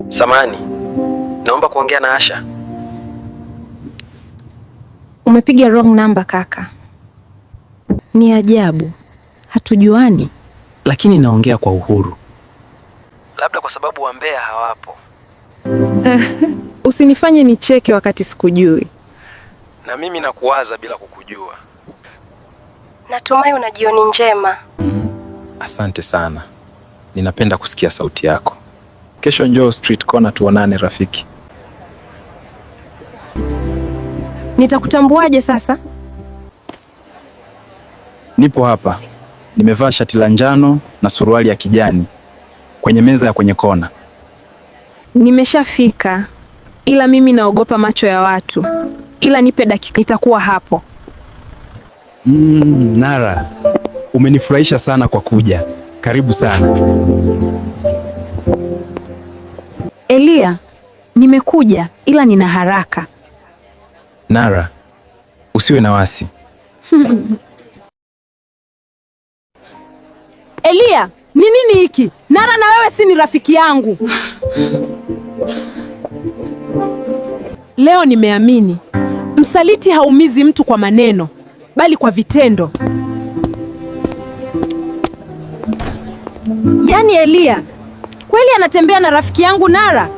Samani, naomba kuongea na Asha. Umepiga wrong number kaka. Ni ajabu, hatujuani. Lakini naongea kwa uhuru. Labda kwa sababu wambea hawapo. Usinifanye nicheke wakati sikujui. Na mimi nakuwaza bila kukujua. Natumai una jioni njema. Asante sana, ninapenda kusikia sauti yako. Kesho njoo Street Corner tuonane rafiki. Nitakutambuaje sasa? Nipo hapa, nimevaa shati la njano na suruali ya kijani, kwenye meza ya kwenye kona. Nimeshafika, ila mimi naogopa macho ya watu. Ila nipe dakika, nitakuwa hapo. Nara, umenifurahisha sana kwa kuja. Karibu sana. Eliya, nimekuja ila nina haraka. Nara, usiwe na wasi. Eliya, ni nini hiki? Nara na wewe si ni rafiki yangu. Leo nimeamini msaliti haumizi mtu kwa maneno, bali kwa vitendo. Yaani Eliya kweli anatembea na rafiki yangu Nara?